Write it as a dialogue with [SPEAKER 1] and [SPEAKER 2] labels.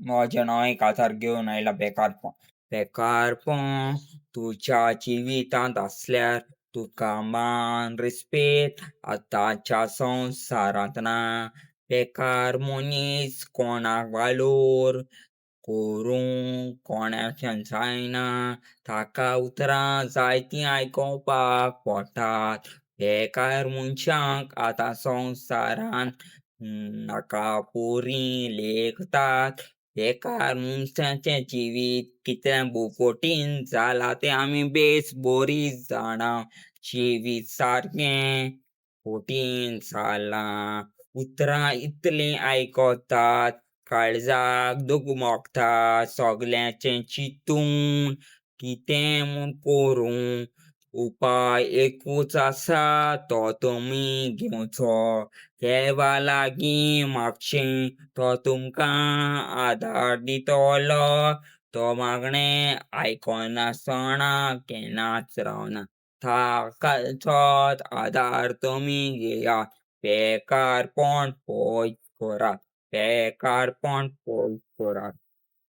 [SPEAKER 1] म्हजें नांव कातार घेवन आयला बेकारपण. बेकारपण तुज्या जिवितांत आसल्यार तुका मान रेस्पेद आतांच्या संवसारांत ना. बेकार मनीस कोणाक वालोर करूंक कोणाच्यान जायना. ताका उतरां जायतीं आयकुपाक पडटात. बेकार मनशांक आतां संवसारांत नाका पुरी लेखतात. बेकार मनशाचें जिवीत कितलें कठीण जालां तें आमी बेस बरी जाणा. जिवीत सारकें कठीण जालां. उतरां इतलीं आयकतात काळजाक दुखमोगता. सगळ्यांचें चिंतून कितें म्हूण करूं. उपाय एकूच आसा तो तुमी घेवचो. देवा लागीं मागचें तो तुमकां आदार दितलो. तो मागणें आयकनासतना केन्नाच रावना. ताचोच आदार तुमी घेयात. बेकारपण पयस करात. बेकारपण पयस करात.